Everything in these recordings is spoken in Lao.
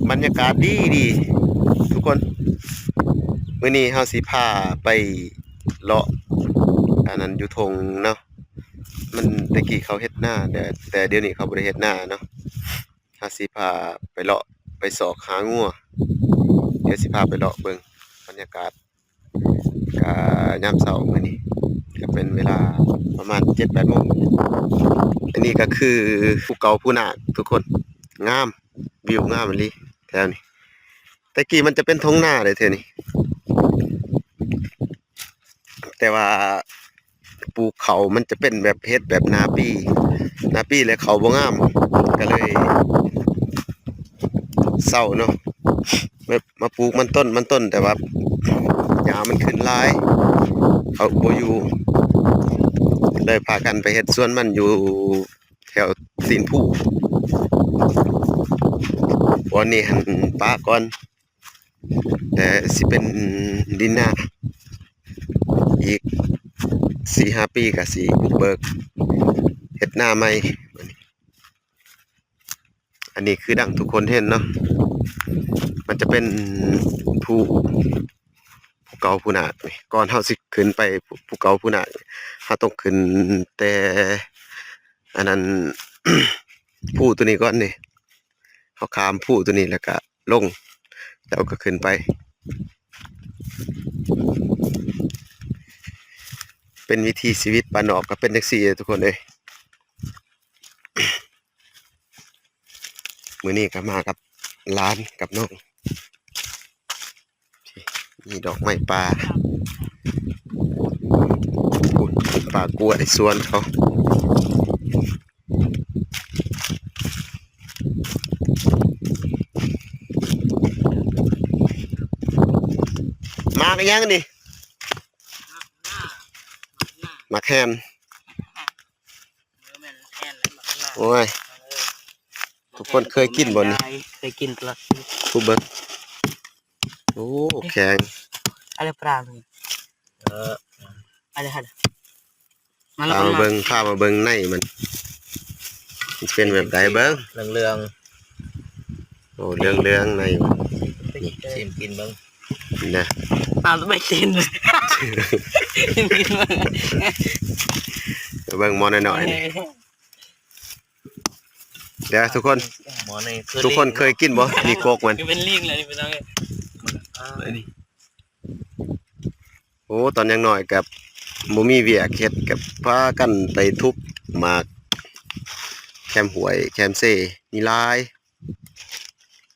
ບັນຍາກາດດີໆ ທຸກຄົນ. ມື້ນີ້ເຮົາຊິພາໄປເລາະ ອັນນັ້ນ ຢູ່ທົ່ງເນາະ. ມັນ ແຕ່ກີ້ເຂົາເຮັດນາ ແຕ່ ແຕ່ດຽວນີ້ເຂົາບໍ່ໄດ້ເຮັດນາເນາະ. ເຮົາຊິພາໄປເລາະ ໄປຊອກຫາງົວ. ດຽວຊິພາໄປເລາະເບິ່ງບັນຍາກາດ ກະຍາມເຊົ້າມື້ນີ້ ກະເປັນເວລາປະມານເຈັດແປດໂມງ. ອັນນີ້ກະຄືພູເກົ່າພູນາກ ທຸກຄົນ. ງາມ ວິວງາມອີ່ຫຼີແຖວນີ້. ແຕ່ກີ້ມັນຈະເປັນທົ່ງນາເດ້ແຖວນີ້ ແຕ່ວ່າປູກເຂົ້າມັນຈະເປັນແບບ ເຮັດແບບນາປີ ນາປີແລ້ວເຂົ້າບໍ່ງາມ ກະເລີຍເຊົາເນາະ. ແບບມາປູກມັນຕົ້ນ ມັນຕົ້ນ ແຕ່ວ່າຫຍ້າມັນຂຶ້ນຫຼາຍ ເຂົາບໍ່ຢູ່ ເລີຍພາກັນໄປເຮັດສວນມັນຢູ່ແຖວຕີນພູ. ບ່ອນນີ້ຫັ້ນປະກ່ອນ ແຕ່ຊິເປັນດິນນາ ອີກສີ່ຫ້າປີກະຊິບຸກເບີກເຮັດນາໃໝ່. ອັນນີ້ຄືດັ່ງທຸກຄົນເຫັນເນາະ ມັນຈະເປັນພູ ພູເກົ່າພູນາກນີ້. ກ່ອນເຮົາຊິຂຶ້ນໄປພູເກົ່າພູນາກ ເຮົາຕ້ອງຂຶ້ນແຕ່ ອັນນັ້ນ ພູໂຕນີ້ກ່ອນນີ້. ເຮົາຂ້າມພູໂຕນີ້ແລ້ວກະລົງ ແລ້ວກະຂຶ້ນໄປ. ເປັນວິຖີຊີວິດບ້ານນອກກະເປັນຈັ່ງຊີ້ທຸກຄົນເອີຍ. ມື້ນີ້ກະມາກັບຫຼານກັບນ້ອງ ມີດອກໄມ້ປ່າ ພຸ້ນ ປ່າກ້ວຍສວນເຂົາ. ໝາກອີ່ຫຍັງນີ້? ໝາກແຮນ. ໂອ້ຍ ທຸກຄົນເຄີຍກິນບໍ່ນີ້? ເຄີຍກິນຕະຫຼອດ. ຜູ້ເບິ່ງ ໂອ້ ແຂງ. ອັນນີ້ປາງ ເອີ ອັນນີ້ຫັ້ນ ມາ ພາມາເບິ່ງ ພາມາເບິ່ງໃນມັນ ມັນເປັນແບບໃດເບິ່ງ. ເຫຼືອງໆ. ໂອ້ ເຫຼືອງໆ ໃນມັນ. ຊິມກິນເບິ່ງນະ. ປາໄປກິນ ກິນເບິ່ງ. ເບິ່ງໝໍ້ນ້ອຍໆນີ້. ເອີ ເດີທຸກຄົນ ໝໍ້ນີ້ຄື ທຸກຄົນເຄີຍກິນບໍ່? ມີກົກມັນ ເປັນລິງແລ້ວນີ້ພີ່ນ້ອງເອີຍ. ອັນນີ້ ໂອ້ ຕອນຍັງນ້ອຍກະບໍ່ມີວຽກເຮັດ ກະພາກັນໄປທຸບໝາກແຄມຫ້ວຍແຄມເຊ ມີຫຼາຍ.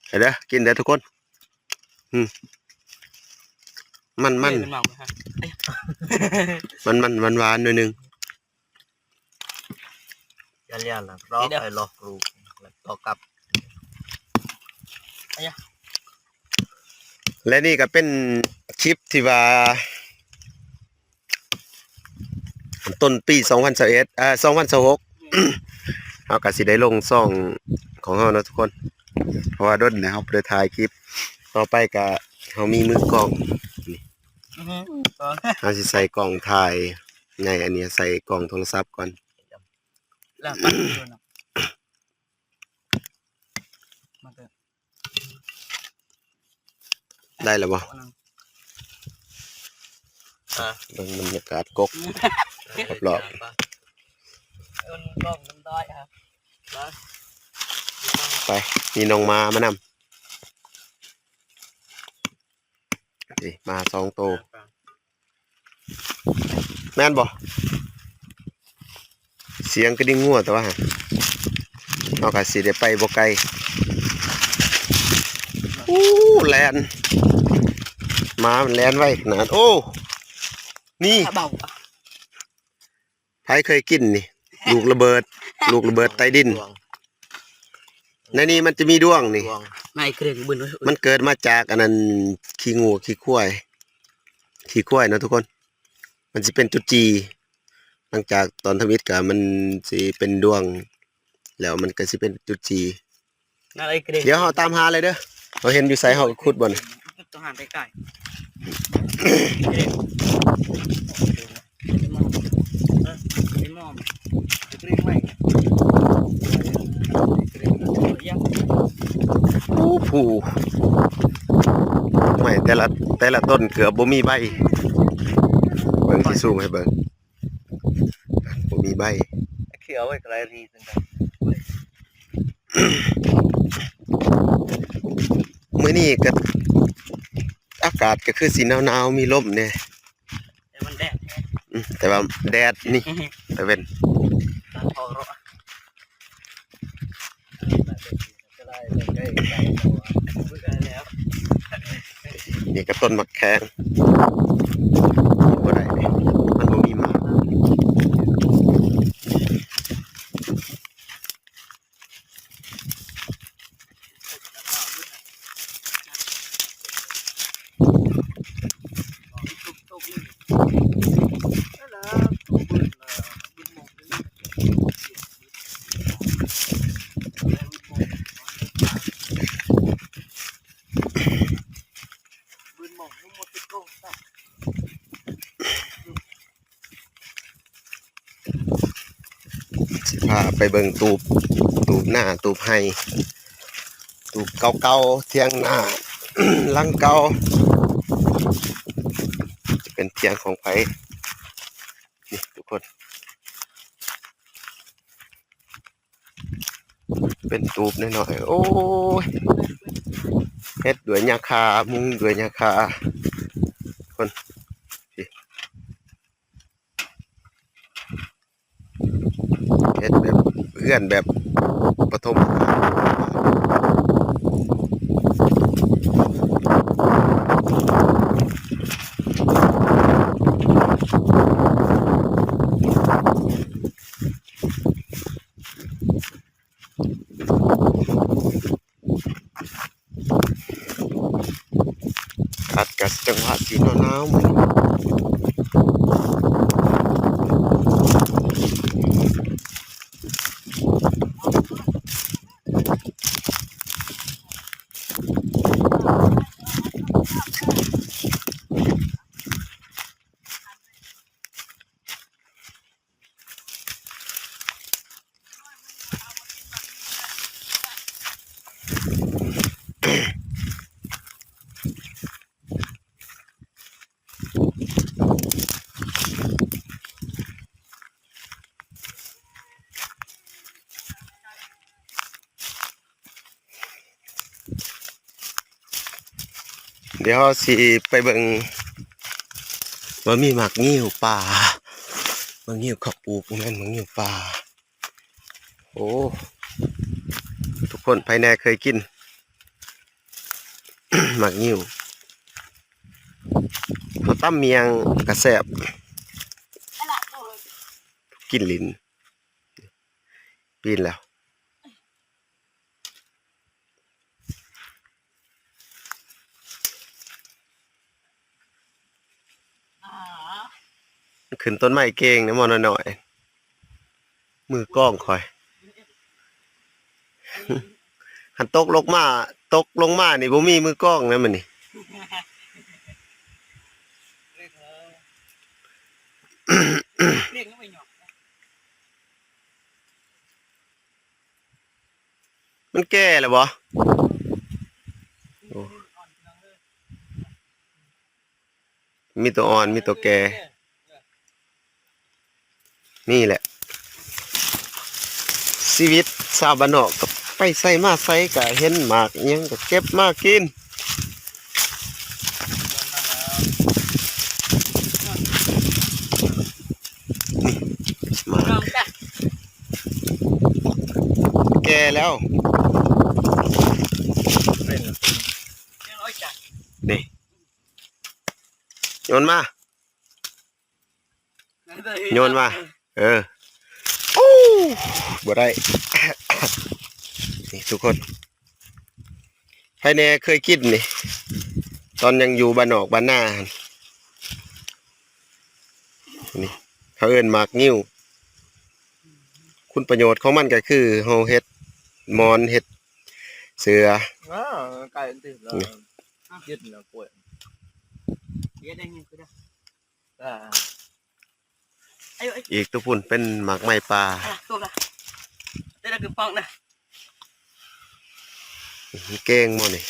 ເດີ ກິນເດີທຸກຄົນ. ອືມ ມັນໆ ເອີຍ ມັນມັນຫວານໆ ໜ້ອຍໜຶ່ງ. ຢ່າເລີຍລະ ລໍໄປລໍກລູກ ຕໍ່ກັບ. ແລະນີ້ກະເປັນຄລິບທີ່ວ່າ ຕົ້ນປີສອງພັນຊາວເອັດ ເອີ ສອງພັນຊາວຫົກ ເຮົາກະຊິໄດ້ລົງຊ່ອງຂອງເຮົາເນາະທຸກຄົນ ເພາະວ່າດົນແລ້ວເຮົາບໍ່ໄດ້ຖ່າຍຄລິບ. ຕໍ່ໄປກະເຮົາມີມືກ້ອງ ນີ້ ອືຮຶ ເຮົາຊິໃສ່ກ້ອງຖ່າຍໃນອັນນີ້ ໃສ່ກ້ອງໂທລະສັບກ່ອນ. ແລ້ວປັດຢູ່ນະ ມາເຕີ ໄດ້ແລ້ວບໍ່? ອ່າ ເບິ່ງບັນຍາກາດກົກ ອືມ ຮອບໆ ເອີ ມັນກ້ອງມັນດ້ອຍ ອ່າ ໄປ ມີນ້ອງໝາມານຳ. ນີ້ ໝາສອງໂຕ ແມ່ນບໍ່? ສຽງກະດິ່ງງົວ ແຕ່ວ່າເຮົາກະຊິໄດ້ໄປບໍ່ໄກ. ໂອ້ ແລ່ນ ໝາມັນແລ່ນໄວຂະໜາດ. ໂອ້ ນີ້ ເບົາ ໃຜເຄີຍກິນນີ້? ລູກລະເບີດ ລູກລະເບີດໃຕ້ດິນ. ໃນນີ້ມັນຈະມີດ້ວງນີ້ ໃນເຄື່ອງບຶນ ມັນເກີດມາຈາກອັນນັ້ນ ຂີ້ງົວຂີ້ຄວາຍ ຂີ້ຄວາຍເນາະທຸກຄົນ. ມັນຊິເປັນຈຸດຈີ່ ຫຼັງຈາກຕອນທຳອິດກະມັນຊິເປັນດ້ວງ ແລ້ວມັນກະຊິເປັນຈຸດຈີ່. ດຽວເຮົາຕາມຫາເລີຍເດີ ເຮົາເຫັນຢູ່ໃສເຮົາກະຂຸດບ່ອນ. ຕ້ອງຫາໄກໆ. ເອີ ໄປມອງ ໄປມອງ ໄປກຣີນໄມ້. ຜູ້ ຜູ້ ไม้แต่ละ แต่ละต้นเกือบบ่มีใบ เบิ่ง สิซูมให้เบิ่ง บ่มีใบ เขียวไว้ไกลดีจัง มื้อนี้ก็อากาศก็คือสิหนาวๆ มีลมแหน่ แต่มันแดด อืม แต่ว่าแดดนี่ ตะเว็น นี่ก็ต้นหมากแข้ง กินบ่ได้เด้ มันบ่มีหมาก สิพาไปเบิ่งตูบ ตูบนา ตูบไฮ่ ตูบเก่าๆ เถียงนา หลังเก่า จะเป็นเถียงของไผ นี่ทุกคน เป็นตูบน้อยๆ โอ้ย เฮ็ดด้วยหญ้าคา มุงด้วยหญ้าคา คน เฮ็ดแบบเฮือนแบบปฐม ขัดกับจังหวะสีหนาวๆ มื้อนี้ เดี๋ยวสิไปเบิ่งว่ามีหมากงิ้วป่า หมากงิ้วเขาปลูก บ่แม่นหมากงิ้วป่า โอ้ ทุกคน ไผแหน่เคยกินหมากงิ้ว เขาตำเมี่ยงก็แซ่บ กินลิ้น ปีนแล้ว ขึ้นต้นไม้เก่งนะ หม่อน้อยๆ มือกล้องข้อย คันตกลงมา ตกลงมานี่บ่มีมือกล้องนะมันนี่ มันแก่แล้วบ่ โอ้ มีตัวอ่อน มีตัวแก่ นี่แหละ ชีวิตชาวบ้านนอก ก็ไปไสมาไสก็เห็นหมากอิหยังก็เก็บมากิน นี่ หมาก แก่แล้ว นี่ โยนมา โยนมา เออ โอ้ บ่ได้ นี่ทุกคน ไผแหน่เคยกินนี่ ตอนยังอยู่บ้านนอกบ้านนาหั่น นี่ เขาเอิ้นหมากงิ้ว คุณประโยชน์ของมันก็คือเฮาเฮ็ดหมอน เฮ็ดเสื่อ อ้าว ไก่มันติดแล้ว นี่ ยึดแล้วกล้วย อ่า อีกตัวพุ่นเป็นหมากไม้ป่า อ่ะ ตัวละ ได้ละคือปองนะ ເກັ່ງບໍ່ນີ້?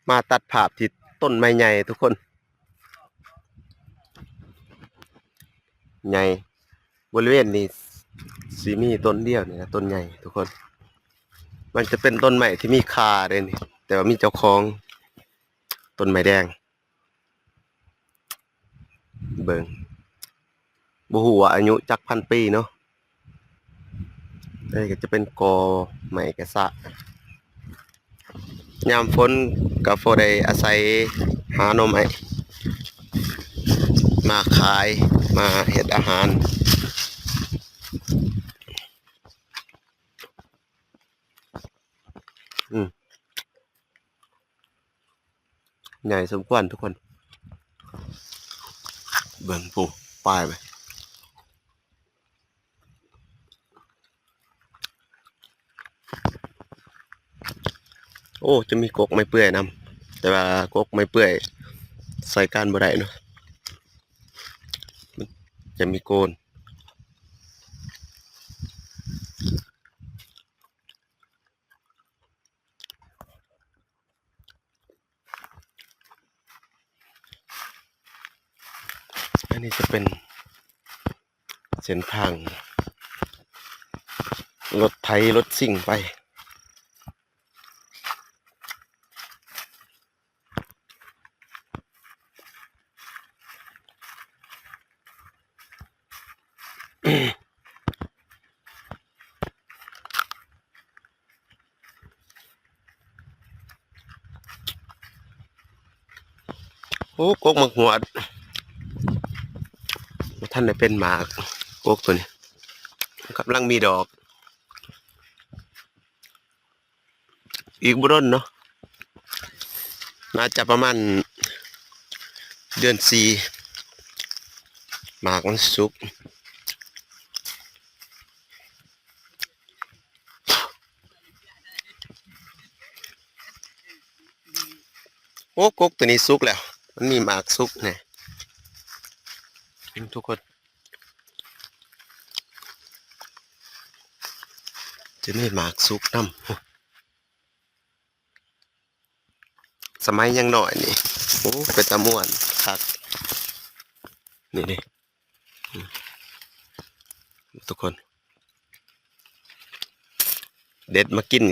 ມາຕັດພາບທີ່ຕົ້ນໄມ້ໃຫຍ່ທຸກຄົນ ໃຫຍ່ ບໍລິເວນນີ້ຊິມີຕົ້ນດຽວນີ້ນະ ຕົ້ນໃຫຍ່ທຸກຄົນ ມັນຈະເປັນຕົ້ນໄມ້ທີ່ມີຄ່າເດ້ນີ້ ແຕ່ວ່າມີເຈົ້າຂອງ ຕົ້ນໄມ້ແດງ ເບິ່ງ ບໍ່ຮູ້ວ່າອາຍຸຈັກພັນປີເນາະ. ອັນນີ້ກໍຈະເປັນກໍໄມ້ກະຊະ ຍາມຝົນກໍພໍໄດ້ອາໄສຫາໜໍ່ໄມ້ມາຂາຍ ມາເຮັດອາຫານ. ອືມ ໃຫຍ່ສົມຄວນທຸກຄົນ ເບິ່ງ ໂອ້ ປາຍໄປ ໂອ້ ຈະມີກົກໄມ້ເປື່ອຍນຳ ແຕ່ວ່າກົກໄມ້ເປື່ອຍໃຊ້ການບໍ່ໄດ້ເນາະ ຈະມີໂກນ. ອັນນີ້ຈະເປັນເສັ້ນທາງລົດໄຖລົດຊິງໄປ. ໂອ້ ກົກໝາກຫວດ ບໍ່ທັນໄດ້ເປັນໝາກ ກົກໂຕນີ້ ກຳລັງມີດອກ. ອີກບໍ່ດົນເນາະ ໜ້າຈະປະມານເດືອນສີ່ ໝາກມັນຊິສຸກ. ໂອ້ ກົກໂຕນີ້ສຸກແລ້ວ ມັນມີໝາກສຸກແນ່ ທຸກຄົນ. ຈະມີໝາກສຸກນຳ ສະໄໝຍັງນ້ອຍນີ້ ໂອ້ ເປັນຕາມ່ວນຄັກ ນີ້ເດ້ ທຸກຄົນ. ເດັດມາກິນ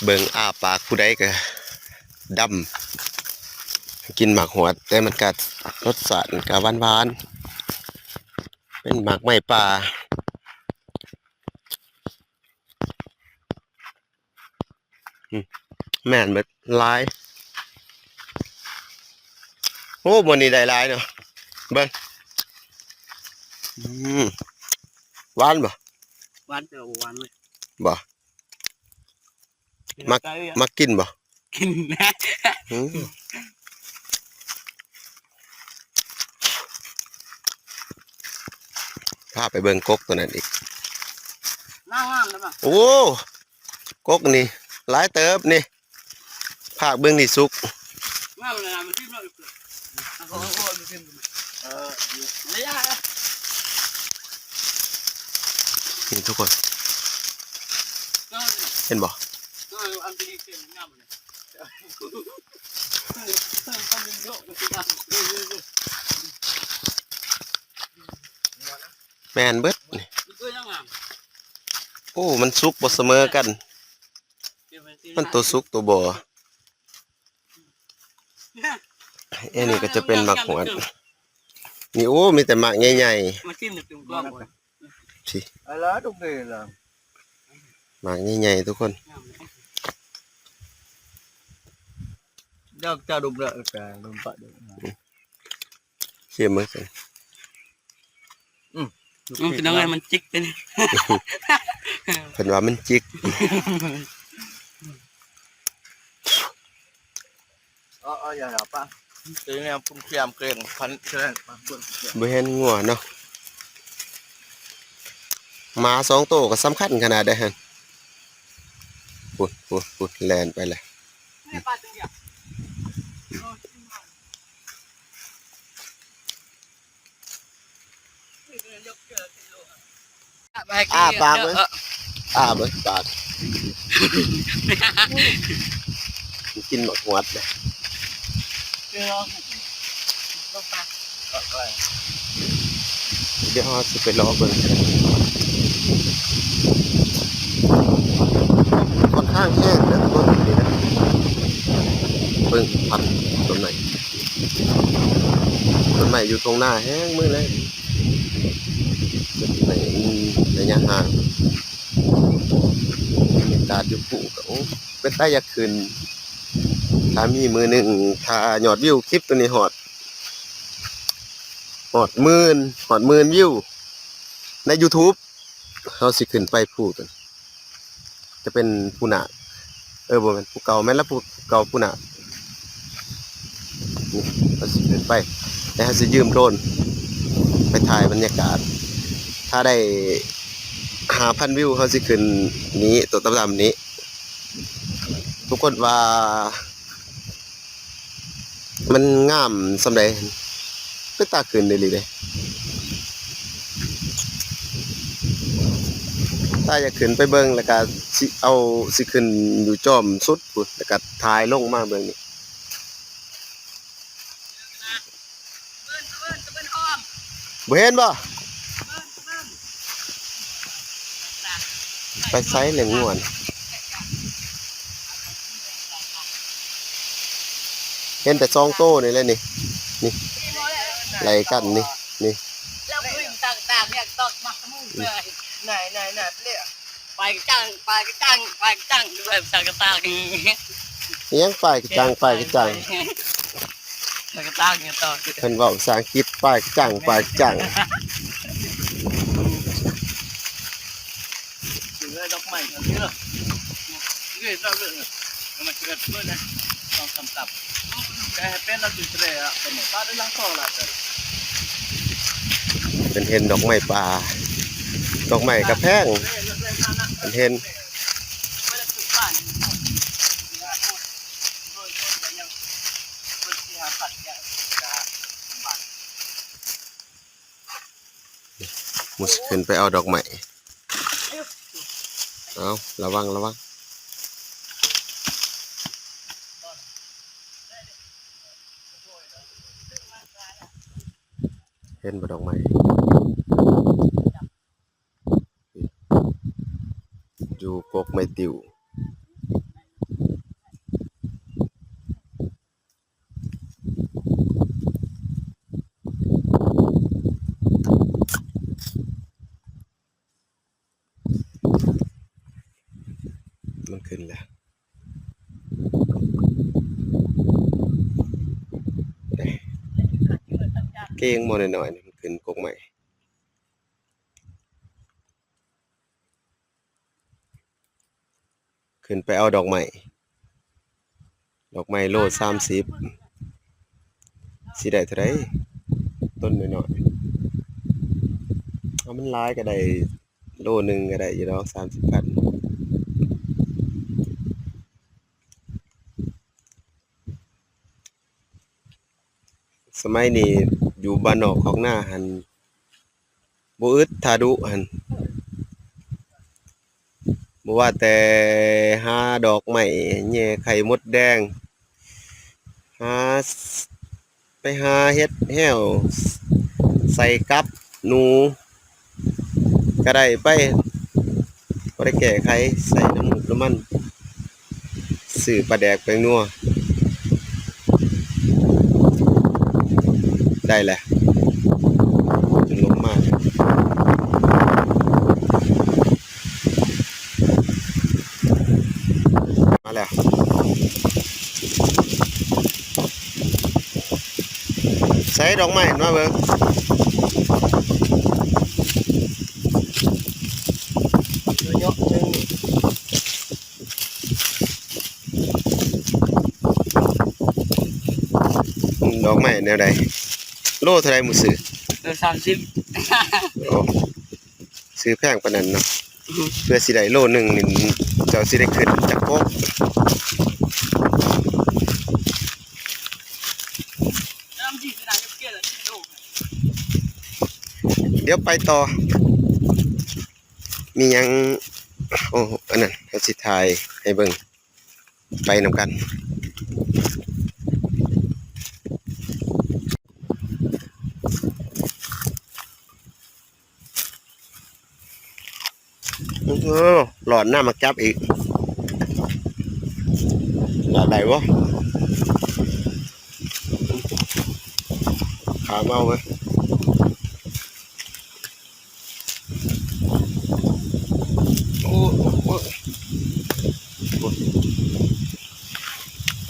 ເບິ່ງອ້າປາກຜູ້ໃດກໍດຳ ກິນໝາກຫວດ ແຕ່ມັນກໍລົດຊາດມັນກໍຫວານໆ ເປັນໝາກໄມ້ປ່າ. ອືມ ແມ່ນເບິດ ຫຼາຍ ໂອ້ ມື້ນີ້ໄດ້ຫຼາຍເນາະ ເບິ່ງ ອືມ ຫວານບໍ່? ຫວານ ແຕ່ວ່າບໍ່ຫວານເວີຍ ບໍ່? ມັກ ມັກກິນບໍ່? ກິນ ອືມ ພາໄປເບິ່ງກົກໂຕນັ້ນອີກ ງາມໆ ເດ້ ໂອ້ ກົກນີ້ຫຼາຍເຕີບນີ້ ພາກເບິ່ງນີ້ສຸກ ນີ້ທຸກຄົນ ເຫັນບໍ່? ແມ່ນເບິດນີ້ ໂອ້ ມັນສຸກບໍ່ສະເໝີກັນ ມັນໂຕສຸກໂຕບໍ່. ອັນນີ້ກໍຈະເປັນໝາກຫວດ ນີ້ ໂອ້ ມີແຕ່ໝາກໃຫຍ່ໆ ມາຊິມ ຊິ ອາລາ ທຸກເດລະ ໝາກໃຫຍ່ໆ ທຸກຄົນ ຢາກຈະດົມລະ ກະດົມປະເດີ ຊິມເບິ່ງ ອືມ ອືມ ພີ່ນ້ອງເອີຍ ມັນຈິກເດ້ ເພິ່ນວ່າມັນຈິກ ເອີ ເອີ ຢ່າ ຢ່າປະ ເປັນແນວປຸ້ມແຄມເກງພັນ ບໍ່ເຫັນງົວເນາະ ໝາສອງໂຕກໍສຳຄັນຂະໜາດໃດຫັ້ນ ພຸ້ນ ພຸ້ນ ພຸ້ນ ແລ່ນໄປແລ້ວ. ແມ່ປາຕົວດຽວ ອືມ. ອ້າປາກເບິ່ງ ອ້າເບິ່ງປາກ ກິນໝາກຫວດເດ້. ດຽວເຮົາຊິໄປລໍເບິ່ງ ຂ້ອນຂ້າງແຫ້ງເດີຕົ້ນນີ້ນະ. ເບິ່ງພັນຕົ້ນໄມ້ ຕົ້ນໄມ້ຢູ່ທົ່ງນາແຫ້ງມື້ແລງ ໃນໄລຍະຫ່າງ. ບັນຍາກາດຢູ່ພູກະ ໂອ້ ເປັນຕາຢາກຂຶ້ນ. ຖ້າມີມື້ໜຶ່ງ ຖ້າຍອດວິວຄລິບໂຕນີ້ຮອດ ຮອດໝື່ນ ຮອດໝື່ນວິວໃນຢູທູບ ເຮົາຊິຂຶ້ນໄປພູໂຕນີ້ ຈະເປັນພູນາກ ເອີ ບໍ່ແມ່ນ ພູເກົ່າ ແມ່ນລະ ພູເກົ່າ ພູນາກ. ນີ້ ເຮົາຊິຂຶ້ນໄປ ແລ້ວເຮົາຊິຢືມໂດຣນໄປຖ່າຍບັນຍາກາດ. ຖ້າໄດ້ຫ້າພັນວິວ ເຮົາຊິຂຶ້ນນີ້ ໂຕດຳໆນີ້. ທຸກຄົນວ່າ ມັນງາມສ່ຳໃດ ເປັນຕາຂຶ້ນອີ່ຫຼີເດ້. ຖ້າຢາກຂຶ້ນໄປເບິ່ງ ແລ້ວກະຊິເອົາ ຊິຂຶ້ນຢູ່ຈອມສຸດພຸ້ນ ແລ້ວກະຖ່າຍລົງມາເບິ່ງນີ້. ບໍ່ເຫັນບໍ່? ໄປໃສແຫຼະງົວນະ? ເຫັນແຕ່ສອງໂຕນີ້ແຫຼະນີ້ ນີ້ ໄລ່ກັນນີ້ ນີ້. ໄປກະຈັງ ໄປກະຈັງ ໄປກະຈັງ ໄປກະຈັງ ອີ່ຫຍັງ ໄປກະຈັງ ໄປກະຈັງ ໄປກະຈັງ ເພິ່ນເວົ້າພາສາອັງກິດ ໄປກະຈັງ ໄປກະຈັງ. ເພິ່ນເຫັນດອກໄມ້ປ່າ ດອກໄມ້ກະແພງ ເພິ່ນເຫັນ. ໝູ່ຊິຂຶ້ນໄປເອົາດອກໄມ້. ເອົາ ລະວັງ ລະວັງ. ເຫັນບໍ່ດອກໄມ້? ຢູ່ກົກໄມ້ຕິ້ວ. ມັນຂຶ້ນແລ້ວ ເກັ່ງໝໍ້ນ້ອຍໆ ມັນຂຶ້ນກົກໄມ້. ຂຶ້ນໄປເອົາດອກໄມ້ ດອກໄມ້ໂລສາມສິບ ຊິໄດ້ເທົ່າໃດ? ຕົ້ນນ້ອຍໆ ເອົາມັນຫຼາຍກະໄດ້ ໂລໜຶ່ງກະໄດ້ຢູ່ດອກ ສາມສິບພັນ. ສະໄໝນີ້ຢູ່ບ້ານນອກຄອກນາຫັ້ນ ບໍ່ອຶດ ຖ້າດຸຫັ້ນ ບໍ່ວ່າແຕ່ຫາດອກໄມ້ ແຍ່ໄຂ່ມົດແດງ ຫາ ໄປຫາເຮັດແຮ້ວ ໃສ່ກັບໜູ ກະໄດ້ໄປ ພໍໄດ້ແກ້ໄຂ ໃສ່ນ້ຳມູກນ້ຳມັນ ຊື້ປາແດກແປ້ງນົວ ໄດ້ແຫຼະ ຈົນລົງມາ ມາແລ້ວ. ໃສ່ດອກໄມ້ມາເບິ່ງ ດອກໄມ້ແນວໃດ? ໂລເທົ່າໃດມື້ຊື້? ໂລສາມສິບ. ໂອ້ ຊື້ແພງປານນັ້ນເນາະ. ເພື່ອຊິໄດ້ໂລໜຶ່ງນີ້ ເຈົ້າຊິໄດ້ຂຶ້ນຈັກກົກ? ດຽວໄປຕໍ່. ມີຫຍັງ ໂອ້ ອັນນັ້ນ ເຮົາຊິຖ່າຍໃຫ້ເບິ່ງ ໄປນຳກັນ. ໂອ້ ຫຼອດນ້ຳໝາກຈັບອີກ. ຫຼອດໄດ້ບໍ່? ຂາມາເວີຍ. ໂອ້ ໂອ້ ໂອ້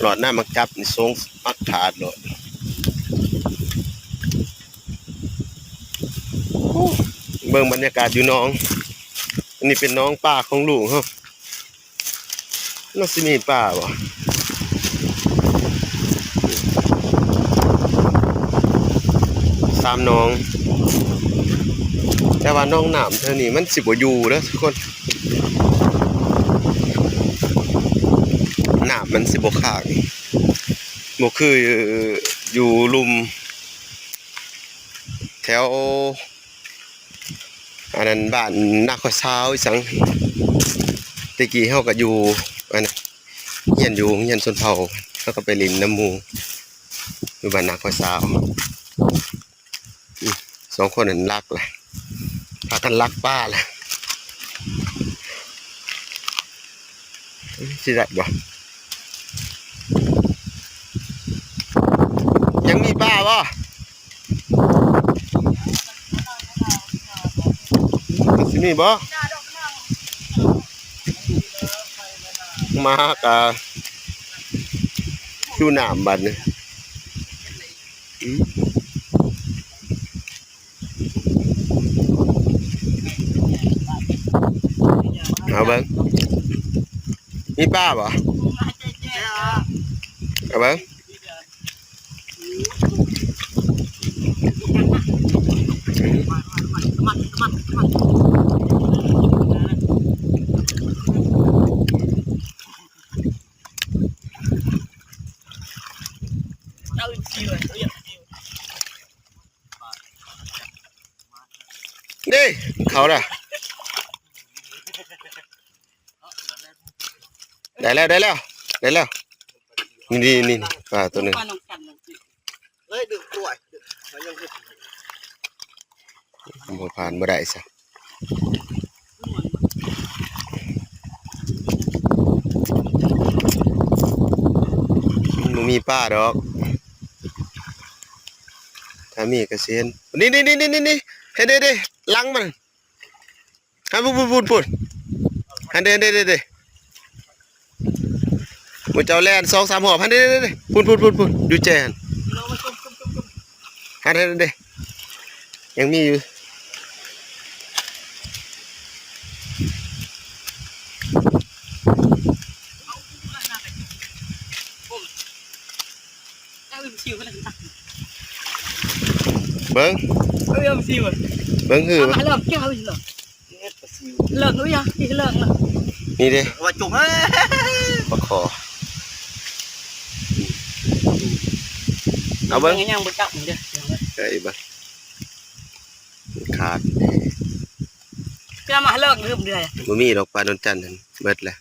ຫຼອດນ້ຳໝາກຈັບນີ້ ສົງໝາກຂາດໂລດ. ໂອ້ ເບິ່ງບັນຍາກາດຢູ່ໜອງ. ອັນນີ້ເປັນໜອງປາຂອງລຸງເຮົາ. ມັນຊິມີປາບໍ່? ສາມໜອງ ແຕ່ວ່າໜອງນ້ຳແຖວນີ້ມັນຊິບໍ່ຢູ່ເດີທຸກຄົນ. ນ້ຳມັນຊິບໍ່ຄ້າງ ບໍ່ຄືຢູ່ລຸ່ມແຖວ ອັນນັ້ນ ບ້ານນາຄອຍຊາວອີ່ສັງ. ແຕ່ກີ້ເຮົາກໍຢູ່ ອັນນັ້ນ ຮຽນຢູ່ໂຮງຮຽນຊົນເຜົ່າ ເຮົາກໍໄປຫຼິ້ນນຳໝູ່ຢູ່ບ້ານນາຄອຍຊາວ. ອືມ ສອງຄົນນັ້ນລັກລະ ພາກັນລັກປາລະ. ອືມ ຊິໄດ້ບໍ່? ຍັງມີປາບໍ່? ມັນຊິມີບໍ່? ມາຫາກະຢູ່ນ້ຳບັດນີ້. ອືມ ເອົາເບິ່ງ ມີປາບໍ່? ເອົາເບິ່ງ. ເດ້ ເຂົ້າລະ ໄດ້ແລ້ວ ໄດ້ແລ້ວ ໄດ້ແລ້ວ. ນີ້ ນີ້ ນີ້ ປາໂຕໜຶ່ງ ປານ້ອງສັນ. ເລີຍດຶງກລ້ວຍ ມັນຍັງ ບໍ່ຜ່ານ ບໍ່ໄດ້ຊະ. ມັນບໍ່ມີປາດອກ ຖ້າມີກໍຊິເຫັນ. ນີ້ໆໆໆ ເຫັນເດ້ໆ ຫຼັງມັນ. ຫັ້ນ ພຸ້ນໆໆໆ ຫັ້ນເດ້ໆໆ ໝູ່ເຈົ້າແລ່ນສອງສາມຮອບ ຫັ້ນເດ້ໆໆ ພຸ້ນໆໆໆ ຢູ່ແຈຫັ້ນ ຫັ້ນເດ້ໆ ຍັງມີຢູ່. ເບິ່ງ ເບິ່ງຄື ເອົາມາເລີກ ເອົາມາເລີກ ເລີກ ເອີຍ ເລີກ ນີ້ເດ້ ວ່າຈຸກ ປາຄໍ່ ເອົາເບິ່ງ ຍັງບໍ່ຈັບເດີ ເອີຍ ເບິ່ງ ຂາດ ເພື່ອມາເລີກລືມເດືອຍ ບໍ່ມີດອກ ປານວນຈັນຫັ້ນ ເບິດແລ້ວ.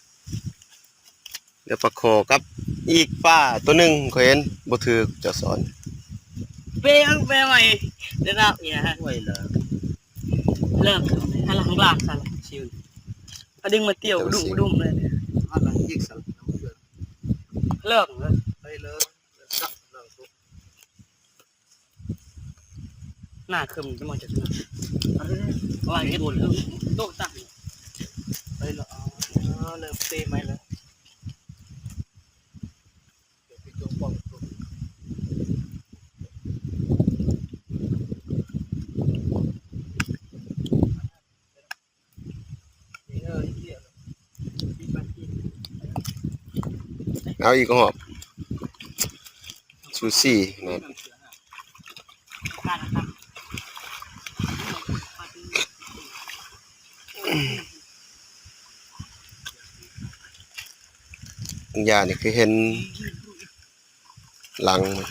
ແລ້ວປາຄໍ່ກັບອີກປາໂຕໜຶ່ງ ຂ້ອຍເຫັນບໍ່ຖືກ ເຈົ້າສອນ ເປ ເອົາເປໃໝ່ ໄດ້ລາບອີກນະ ໄວ້ລະ ເລີກ ຫັ້ນລະ ຂ້າງລ່າງຊັ້ນລະ ຊິ ເອົາດຶງມາຕຽວ ດຸ້ມໆເລີຍ ຫັ້ນລະ ອີກຊັ້ນ ເລີກ ໄປເລີກ ໜ້າເຄິ່ມຈະມາຈາກ ເອີ ວ່າເຮັດໂຕະຕັ້ງ ໄປລະ ເລີ່ມເຕະໃໝ່ລະ ເອົາອີກຮອບ ຊູຊີນັ້ນ ບາງຢ່າງນີ້ຄືເຫັນຫຼັງມັນ.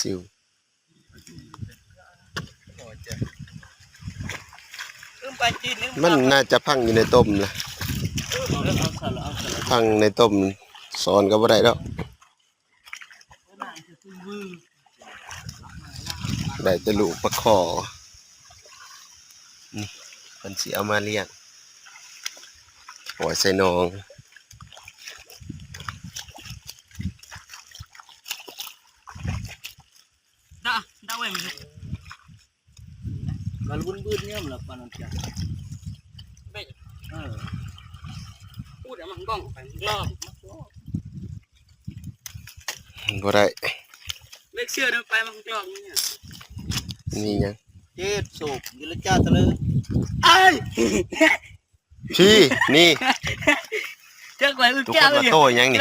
ຊິວ. ມັນໜ້າຈະພັງຢູ່ໃນຕົມລະ ພັງໃນຕົມ ສອນກໍບໍ່ໄດ້ດອກ. ໄດ້ແຕ່ລູກປາຄໍ່ ນີ້ເພິ່ນຊິເອົາມາລ້ຽງ ປ່ອຍໃສ່ໜອງ. ດາ ດາໄວ້ມັນ ກະລຸນບືດຍາມລະປານນັ້ນຈ້ະ ເອີ ປູດເອົາມັນບ້ອງໄປລອບ ບໍ່ໄດ້ ເລກເຊື່ອເດີ ໄປມັນລອບນີ້ ມີຫຍັງ ເຈັບໂສບ ເຈລະຈາຕະເລີ ອ້າຍ ພີ້ ນີ້ ຈັກໄວ້ ອຸດ ຈັກວ່າໂຕຫຍັງນີ້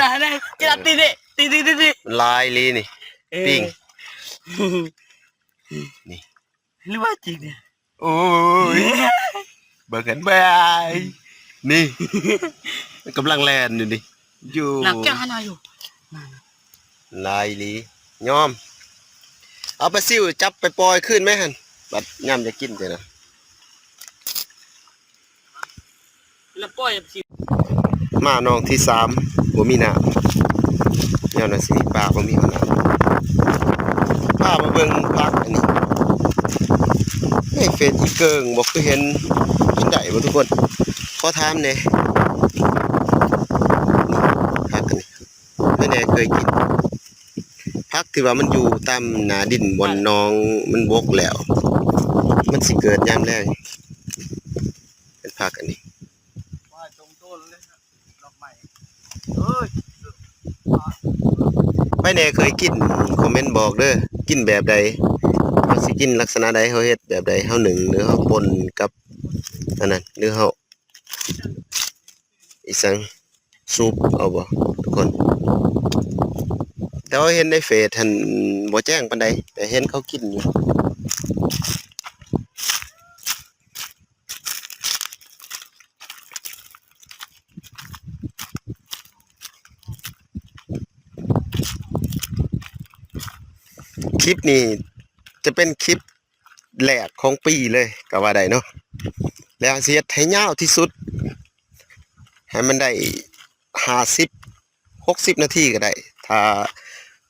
ຈັກຕິເດ ຕິຕິຕິຕິ ມັນຫຼາຍອີ່ຫຼີນີ້ ເອີ ປີ້ງ ນີ້ ຫຼືວ່າຈິງນີ້ ໂອ້ຍ ເບິ່ງກັນບາຍ ນີ້ ມັນກຳລັງແລ່ນຢູ່ນີ້ ຢູ່ ໜັກຈັງຫັ້ນນະຢູ່ ຫຼາຍອີ່ຫຼີ ຍອມ ເອົາປາຊິວຈັບໄປປ່ອຍຄືນແມຫັ້ນ ບັດຍາມຈະກິນຈັ່ງນັ້ນ ແລ້ວປ່ອຍ ມາໜອງທີສາມ ບໍ່ມີນ້ຳ ຍ້ອນວ່າຊິມີປາ ບໍ່ມີຫ້ອງນ້ຳ ພາມາເບິ່ງຜັກອັນນີ້ ໃນເຟສອີເກີງ ບໍ່ຄືເຫັນ ກິນໄດ້ບໍ່ທຸກຄົນ? ຂໍຖາມແດ່ ນີ້ ຜັກອັນນີ້ ໃຜແດ່ເຄີຍກິນ ຜັກທີ່ວ່າມັນຢູ່ຕາມໜ້າດິນ ບ່ອນໜອງມັນບົກແລ້ວ ມັນຊິເກີດຍາມແລ້ງ ເປັນຜັກອັນນີ້ ວ່າຕົງໂຕເລີຍ ດອກໄມ້ ເອີຍ ໃຜແດ່ເຄີຍກິນ ຄອມເມັນບອກເດີ ກິນແບບໃດ ເຮົາຊິກິນລັກສະນະໃດ ເຮົາເຮັດແບບໃດ ເຮົາໜຶ້ງ ຫຼືເຮົາປົ່ນກັບອັນນັ້ນ ຫຼືເຮົາ ອີ່ສັງ ຊຸບເອົາບໍ່ທຸກຄົນ? ແຕ່ວ່າເຫັນໃນເຟສຫັ້ນບໍ່ແຈ້ງປານໃດ ແຕ່ເຫັນເຂົາກິນຢູ່. ຄລິບນີ້ຈະເປັນຄລິບ ແລກຂອງປີເລີຍກໍວ່າໄດ້ເນາະ ແລ້ວຊິເຮັດໃຫ້ຍາວທີ່ສຸດ ໃຫ້ມັນໄດ້ຫ້າສິບ ຫົກສິບນາທີກໍໄດ້ ຖ້າ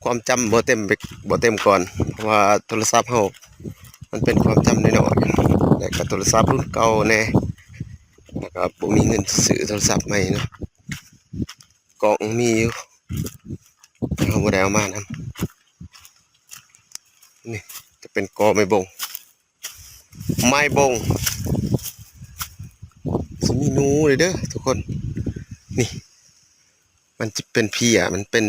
ຄວາມຈຳບໍ່ເຕັມ ບໍ່ເຕັມກ່ອນ ເພາະວ່າໂທລະສັບເຮົາມັນເປັນຄວາມຈຳນ້ອຍໆ ແລ້ວກໍໂທລະສັບລຸ້ນເກົ່າແດ່ ແລ້ວກໍບໍ່ມີເງິນຊື້ໂທລະສັບໃໝ່ເນາະ ກ້ອງມີຢູ່ ແຕ່ເຮົາບໍ່ໄດ້ເອົາມານຳ. ນີ້ຈະເປັນກໍໄມ້ບົງ ໄມ້ບົງ ຊິມີໜູເດີທຸກຄົນ ນີ້ ມັນຈະເປັນເພຍ ມັນເປັນ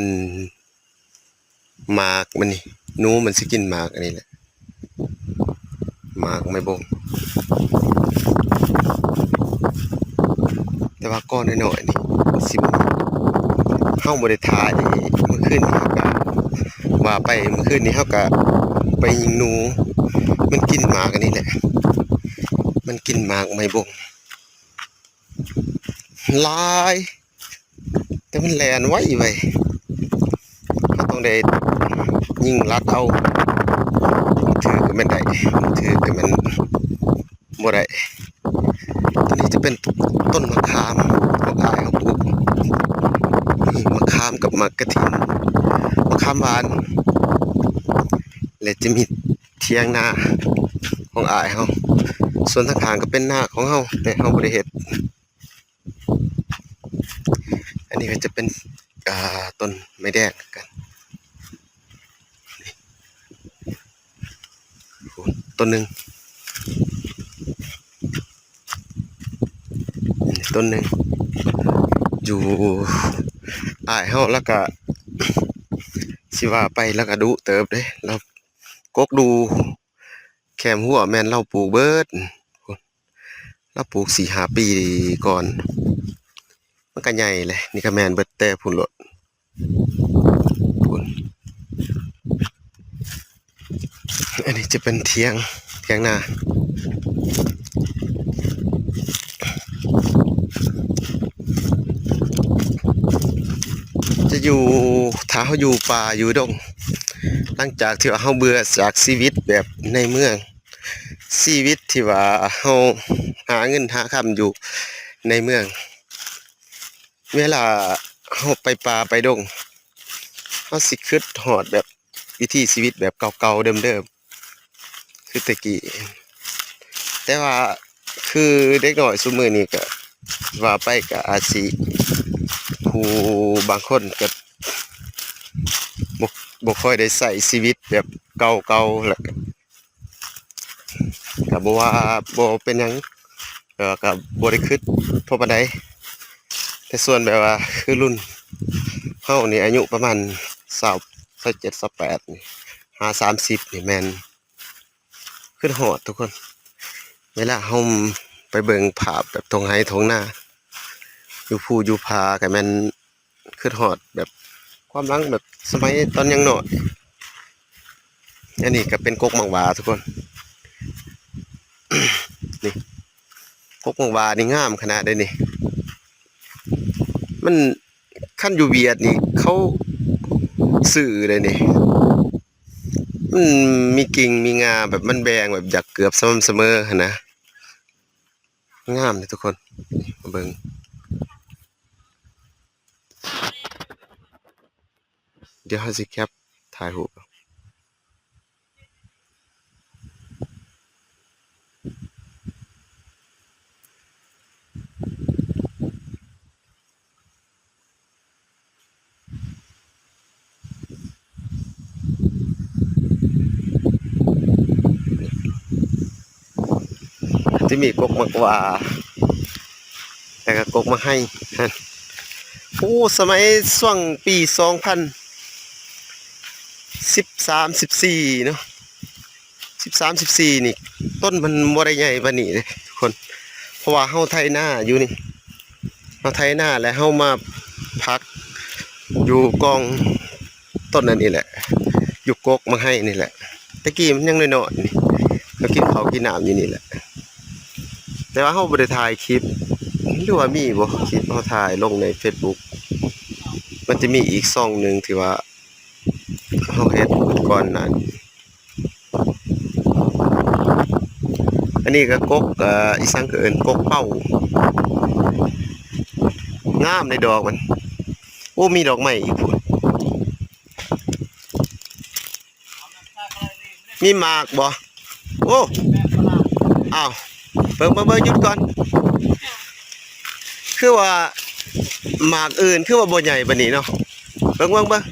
ໝາກມັນນີ້ ໜູມັນຊິກິນໝາກອັນນີ້ແຫຼະ ໝາກໄມ້ບົງ ແຕ່ວ່າກໍນ້ອຍໆນີ້ຊິບໍ່ມີ ເຮົາບໍ່ໄດ້ຖ່າຍມື້ຄືນນີ້ ເຮົາກະ ວ່າໄປມື້ຄືນນີ້ເຮົາກະໄປຍິງໜູ ມັນກິນໝາກອັນນີ້ແຫຼະ ມັນກິນໝາກໄມ້ບົງ ຫຼາຍ ແຕ່ມັນແລ່ນໄວໄວ ເຮົາຕ້ອງໄດ້ຍິງລັດເອົາ ຖືກກໍແມ່ນໄດ້ ຖືກກໍແມ່ນບໍ່ໄດ້. ອັນນີ້ຈະເປັນຕົ້ນມະຂາມຂອງອ້າຍເຮົາປູກ ມີມະຂາມກັບໝາກກະທິນ ມະຂາມຫວານ ແລະ ຈະມີຖຽງນາຂອງອ້າຍເຮົາ ສ່ວນທາງຂ້າງກໍເປັນນາຂອງເຮົາ ແຕ່ເຮົາບໍ່ໄດ້ເຮັດ. ອັນນີ້ກໍຈະເປັນ ອ່າ ຕົ້ນໄມ້ແດງຄືກັນ ຕົ້ນໜຶ່ງ ຕົ້ນໜຶ່ງ ຢູ່ ອ້າຍເຮົາລະກະ ຊິວ່າໄປລະກະດຸເຕີບເດ້ ລະກົກດູ ແຄມຮົ້ວແມ່ນລາວປູກເບິດ ລາວປູກສີ່ຫ້າປີກ່ອນ ມັນກະໃຫຍ່ແຫຼະ ນີ້ກະແມ່ນເບິດແຕ່ພຸ້ນໂລດ ພຸ້ນ ອັນນີ້ຈະເປັນຖຽງ ຖຽງນາ ຈະຢູ່ ຖ້າເຮົາຢູ່ປ່າຢູ່ດົງ ລ ຫຼັງຈາກທີ່ວ່າເຮົາເບື່ອຈາກຊີວິດແບບໃນເມືອງ ຊີວິດທີ່ວ່າເຮົາຫາເງິນຫາຄຳຢູ່ໃນເມືອງ ເວລາເຮົາໄປປ່າໄປດົງ ເຮົາຊິຄິດຮອດແບບວິຖີຊີວິດແບບເກົ່າໆເດີມໆ ຄືແຕ່ກີ້ ແຕ່ວ່າຄືເດັກນ້ອຍຊຸມມື້ນີ້ກະ ວ່າໄປກະອາດຊິ ຜູ້ບາງຄົນກະບໍ່ ບໍ່ຄ່ອຍໄດ້ໃຊ້ຊີວິດແບບເກົ່າໆ ແລ້ວກະ ກະບໍ່ວ່າ ບໍ່ເປັນຫຍັງ ແຕ່ວ່າກະບໍ່ໄດ້ຄິດພໍປານໃດ ແຕ່ສ່ວນແບບວ່າຄືລຸ້ນເຮົານີ້ອາຍຸປະມານຊາວ ຊາວເຈັດ ຊາວແປດນີ້ ຫາສາມສິບນີ້ແມ່ນ ຄິດຮອດທຸກຄົນ ເວລາເຮົາໄປເບິ່ງພາບແບບທົ່ງໄຮ່ທົ່ງນາ ຢູ່ພູຢູ່ຜາ ກະແມ່ນ ຄິດຮອດແບບຄວາມຫຼັງແບບສະໄໝຕອນຍັງນ້ອຍ. ອັນນີ້ກະເປັນກົກໝາກຫວ້າທຸກຄົນ ນີ້ ກົກໝາກຫວ້ານີ້ງາມຂະໜາດເດ້ນີ້ ມັນ ຄັນຢູ່ຫວຽດນີ້ເຂົາຊື້ເດ້ນີ້ ມັນມີກິ່ງມີງ່າແບບມັນແບ່ງແບບຢາກເກືອບສະໝ່ຳສະເໝີຫັ້ນນະ. ງາມເດ້ທຸກຄົນ ມາເບິ່ງ ດຽວເຮົາຊິແຄັບຖ່າຍຮູບ. ຈະມີກົກໝາກຫວ້າ ແລ້ວກະກົກໝາກໄຮ່. ໂອ້ ສະໄໝຊ່ວງປີສອງພັນສິບສາມ ສິບສີ່ເນາະ ສິບສາມ ສິບສີ່ນີ້ ຕົ້ນມັນບໍ່ໄດ້ໃຫຍ່ປານນີ້ເດ້ທຸກຄົນ ເພາະວ່າເຮົາໄຖນາຢູ່ນີ້ ເຮົາໄຖນາແລ້ວເຮົາມາພັກຢູ່ກອງຕົ້ນອັນນີ້ແຫຼະ ຢູ່ກົກໝາກໄຮ່ນີ້ແຫຼະ. ແຕ່ກີ້ມັນຍັງນ້ອຍໆນີ້ ເຮົາກິນເຂົ້າກິນນ້ຳຢູ່ນີ້ແຫຼະ ແຕ່ວ່າເຮົາບໍ່ໄດ້ຖ່າຍຄລິບ ຫຼືວ່າມີບໍ່ ຄລິບເຮົາຖ່າຍລົງໃນເຟສບຸກ ມັນຈະມີອີກຊ່ອງໜຶ່ງທີ່ວ່າ ເຮົາເຮັດກ່ອນໜ້ານີ້ ອັນນີ້ກະກົກ ເອີ ອີ່ຫຍັງກະເອີ້ນ ກົກເປົ້າ ງາມໃນດອກມັນ. ໂອ້ ມີດອກໄມ້ອີກພຸ້ນ ມີໝາກບໍ່? ໂອ້ ອ້າວ ເບິ່ງ ເບິ່ງ ເບິ່ງ ຢຸດກ່ອນ ຄືວ່າໝາກອື່ນຄືວ່າບໍ່ໃຫຍ່ປານນີ້ເນາະ ເບິ່ງ ເບິ່ງ ເບິ່ງ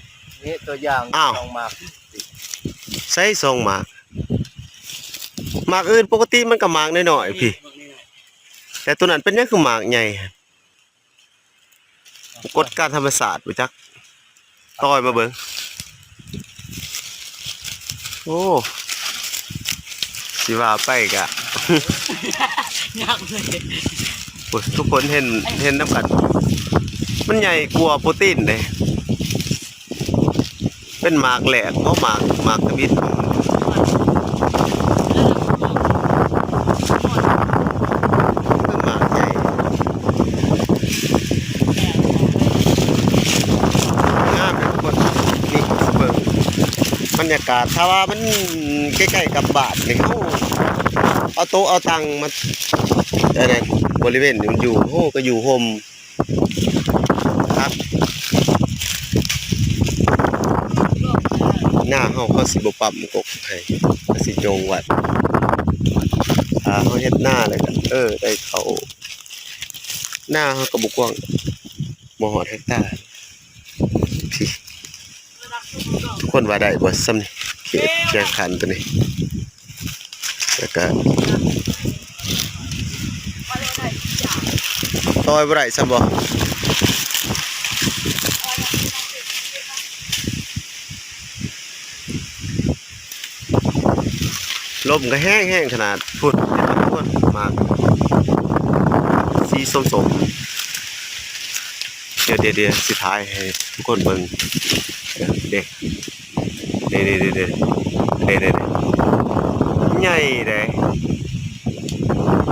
ນີ້ຕົວຢ່າງ ອ້າວ ສອງໝາກ ໃສສອງໝາກ? ໝາກອື່ນປົກກະຕິມັນກະໝາກນ້ອຍໆພີ້ ແຕ່ໂຕນັ້ນເປັນຫຍັງຄືໝາກໃຫຍ່? ປາກົດການທຳມະຊາດບໍ່ຈັກ ຕ່ອຍມາເບິ່ງ. ໂອ້ ຊິວ່າໄປກະ ຍັກເລີຍ ໂອ້ຍ ທຸກຄົນເຫັນ ເຫັນນຳກັນ ມັນໃຫຍ່ກວ່າໂປຣຕີນເດ້. ເປັນໝາກແຫຼກບໍ່ ໝາກ ໝາກທຳອິດ ເປັນໝາກໃຫຍ່ ງາມເດ້ທຸກຄົນ. ນີ້ເບິ່ງບັນຍາກາດ ຖ້າວ່າມັນໃກ້ໆກັບບ້ານນີ້ ເຮົາເອົາໂຕະເອົາຕັ່ງມາ ອັນນັ້ນ ບໍລິເວນນີ້ມັນຢູ່ ໂອ້ ກະຢູ່ຮົ່ມ ຄັກ ໜ້າເຮົາ ເຮົາຊິບໍ່ປ້ຳກົກໃຫ້ ເຮົາຊິໂຍງໄວ້ ຖ້າເຮົາເຮັດໜ້າແລ້ວກະ ເອີ ໄດ້ເຂົ້າ ໜ້າເຮົາກະບໍ່ກວ້າງ ບໍ່ຮອດເຮັກຕາ ພີ້ ທຸກຄົນວ່າໄດ້ບໍ່ ຊ່ຳນີ້ ເຂດແຂວງຂັນໂຕນີ້ ແລ້ວກະຕ່ອຍບໍ່ໄດ້ຊ້ຳບໍ່ ລົມກະແຮງໆຂະໜາດ ພຸ້ນ ເຫັນບໍ່ທຸກຄົນ ໝາກສີສົ້ມໆ ດຽວໆໆ ຊິຖ່າຍໃຫ້ທຸກຄົນເບິ່ງ ເດ້ ເດ້ໆໆ ໃຫຍ່ເດ້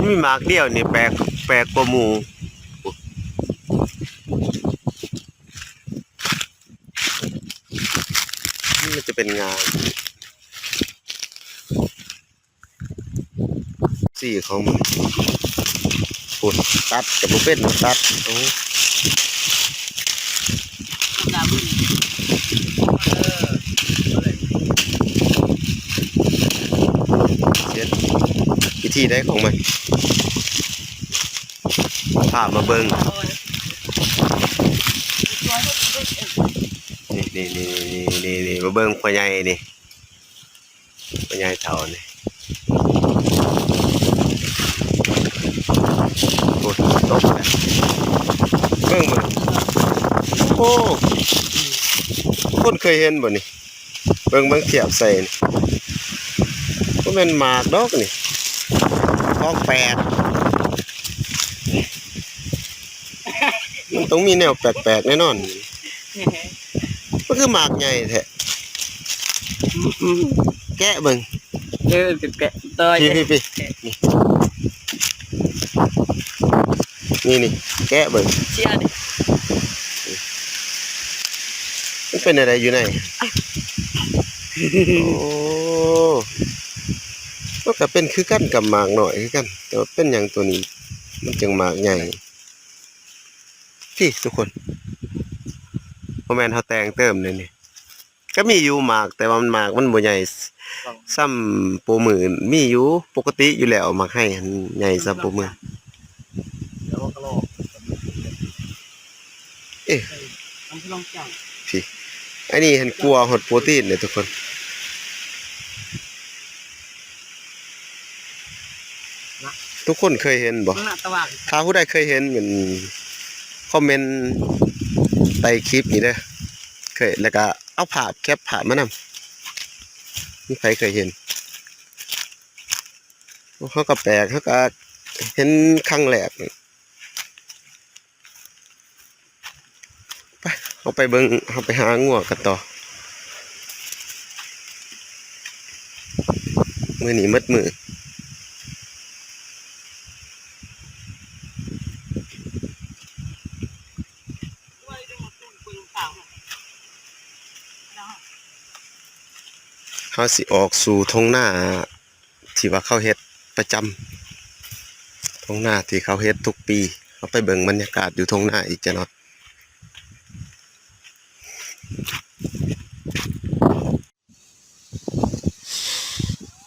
ມີໝາກດຽວນີ້ ແປກ ແປກກວ່າໝູ່ ມັນຈະ ປັນງານ ສີຂອງມັນພຸ້ນ ຕັດກໍບໍ່ເປັນ ຕັດ ໂອ້ ເອີ ເຮັດວິທີໃດຂອງມັນ ພາມາເບິ່ງ ນີ້ໆໆໆໆ ມາເບິ່ງພໍ່ໃຫຍ່ນີ້ ພໍ່ໃຫຍ່ເຖົ້ານີ້ ໂອ້ຍ ຕົກແລ້ວ ເບິ່ງ ເບິ່ງ ໂອ້ ຄົນເຄີຍເຫັນບໍ່ນີ້? ເບິ່ງ ເບິ່ງ ທຽບໃສ່ນີ້ ບໍ່ແມ່ນໝາກດອກນີ້ ຂອງແປກ ມັນຕ້ອງມີແນວແປກໆແນ່ນອນ ມັນຄືໝາກໃຫຍ່ແທ້ ແກະເບິ່ງ ເອີ ແກະ ຕໍ່ ພີ້ໆໆ ນີ້ ນີ້ ແກະເບິ່ງ ເຊຍນີ້ ມັນເປັນແນວໃດຢູ່ໃນ? ໂອ້ ມັນກໍເປັນຄືກັນກັບໝາກນ້ອຍຄືກັນ ແຕ່ວ່າເປັນຫຍັງໂຕນີ້ມັນຈຶ່ງໝາກໃຫຍ່? ພີ້ທຸກຄົນ ບໍ່ແມ່ນເຮົາແຕ່ງເຕີມເດ້ນີ້ ກໍມີຢູ່ໝາກ ແຕ່ວ່າມັນໝາກມັນບໍ່ໃຫຍ່ສ່ຳໂປມື ມີຢູ່ປົກກະຕິຢູ່ແລ້ວ ໝາກໄຮຫັ້ນໃຫຍ່ສ່ຳໂປມື ເອີ ພີ້ ອັນນີ້ຫັ້ນກວ່າຮອດໂປຣຕີນເດ້ທຸກຄົນ. ທຸກຄົນເຄີຍເຫັນບໍ່? ຖ້າຜູ້ໃດເຄີຍເຫັນ ຄອມເມັນໃຕ້ຄລິບນີ້ເດີ ເຄີຍ ແລ້ວກະເອົາພາບ ແຄັບພາບມານຳ ມີໃຜເຄີຍເຫັນ? ເຮົາກະແປກ ເຮົາກະເຫັນຄັ້ງແລກ. ໄປ ເຮົາໄປເບິ່ງ ເຮົາໄປຫາງົວກັນຕໍ່ ມື້ນີ້ໝົດມື້ ເຮົາຊິອອກສູ່ທົ່ງນາ ທີ່ວ່າເຂົາເຮັດປະຈຳ ທົ່ງນາທີ່ເຂົາເຮັດທຸກປີ ເຮົາໄປເບິ່ງບັນຍາກາດຢູ່ທົ່ງນາອີກຈັກໜ້ອຍ.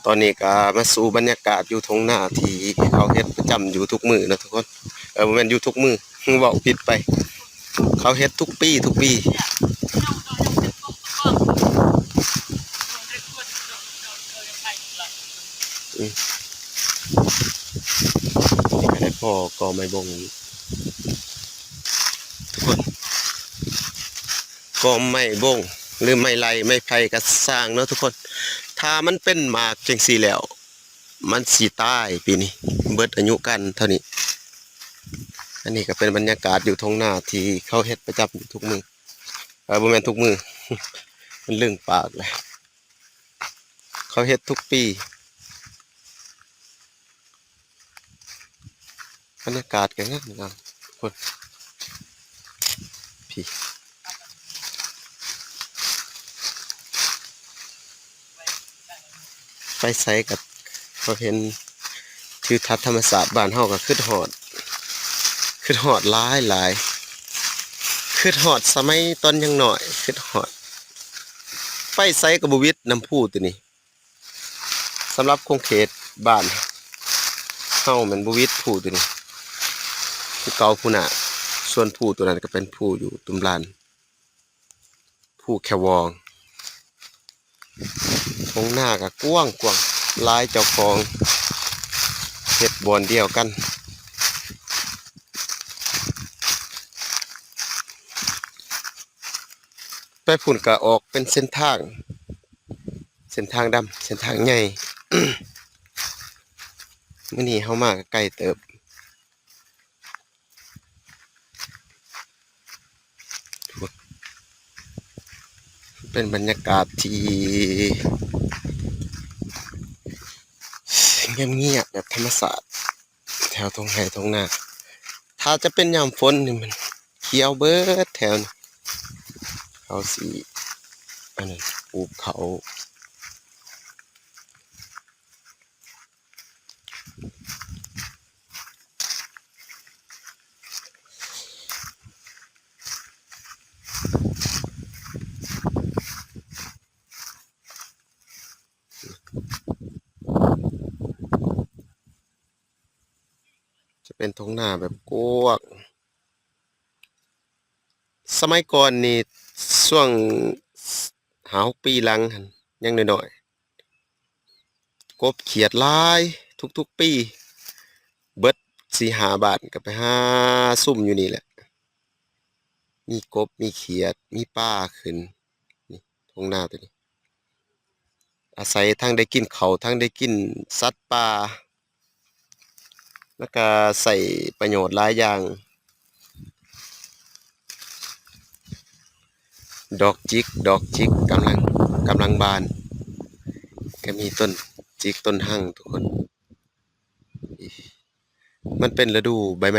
ຕອນນີ້ກະມາສູ່ບັນຍາກາດຢູ່ທົ່ງນາທີ່ເຂົາເຮັດປະຈຳຢູ່ທຸກມື້ເນາະທຸກຄົນ ເອີ ບໍ່ແມ່ນຢູ່ທຸກມື້ ເວົ້າຜິດໄປ ເຂົາເຮັດທຸກປີ ທຸກປີ ອືມ ນີ້ກະໄດ້ພໍ້ກໍໄມ້ບົງ ທຸກຄົນ ກໍໄມ້ບົງ ຫຼື ໄມ້ໄລ່ ໄມ້ໄຜ່ກະຊ່າງເນາະທຸກຄົນ ຖ້າມັນເປັນໝາກຈັ່ງຊີ້ແລ້ວ ມັນຊິຕາຍປີນີ້ ເບິດອາຍຸການເທົ່ານີ້. ອັນນີ້ກະເປັນບັນຍາກາດຢູ່ທົ່ງນາທີ່ເຂົາເຮັດປະຈຳຢູ່ທຸກມື້ ເອີ ບໍ່ແມ່ນທຸກມື້ ມັນລຶ້ງປາກແຫຼະ ເຂົາເຮັດທຸກປີ. ບັນຍາກາດກໍງາມໆ ພຸ້ນ ພີ້ ໄປໃສກໍເຮົາເຫັນທິວທັດທຳມະຊາດ ບ້ານເຮົາກໍຄຶດຮອດ ຄຶດຮອດຫຼາຍໆ ຄຶດຮອດສະໄໝຕອນຍັງນ້ອຍ ຄຶດຮອດ ໄປໃສກໍບໍ່ຫວິດນຳພູໂຕນີ້. ສຳລັບຂົງເຂດບ້ານເຮົາແມ່ນບໍ່ຫວິດພູໂຕນີ້ ພູເກົ່າພູໜ້າ ສ່ວນພູໂຕນັ້ນກໍເປັນພູຢູ່ຕຸມລານ ພູແຄວອງ. ທົ່ງນາກໍກວ້າງໆ ຫຼາຍເຈົ້າຂອງເຮັດບ່ອນດຽວກັນ. ໄປພຸ້ນກໍອອກເປັນເສັ້ນທາງ ເສັ້ນທາງດຳ ເສັ້ນທາງໃຫຍ່. ມື້ນີ້ເຮົາມາກໍໄກເຕີບ ເປັນບັນຍາກາດທີ່ງຽບໆ ແບບທຳມະຊາດ ແຖວທົ່ງໄຮ່ທົ່ງນາ. ຖ້າຈະເປັນຍາມຝົນນີ້ມັນຂຽວເບິດແຖວນີ້ ເຂົາຊິອັນນັ້ນ ປູກເຂົ້າ. ຈະເປັນທົ່ງນາແບບກວ້າງ. ສະໄໝກ່ອນນີ້ ຊ່ວງຫ້າຫົກປີຫຼັງຫັ້ນ ຍັງນ້ອຍໆ ກົບຂຽດຫຼາຍ ທຸກໆປີ ເບິດສີ່ຫ້າບ້ານກໍໄປຫາຊຸ່ມຢູ່ນີ້ແຫຼະ ມີກົບ ມີຂຽດ ມີປາຂຶ້ນ. ນີ້ທົ່ງນາໂຕນີ້ ອາໄສທັງໄດ້ກິນເຂົ້າ ທັງໄດ້ກິນສັດປ່າ ແລ້ວກະໃຊ້ປະໂຫຍດຫຼາຍຢ່າງ. ດອກຈິກ ດອກຈິກກຳລັງ ກຳລັງບານ ກະມີຕົ້ນຈິກ ຕົ້ນຮັງທຸກຄົນ. ມັນເປັນລະດູໃບໄມ້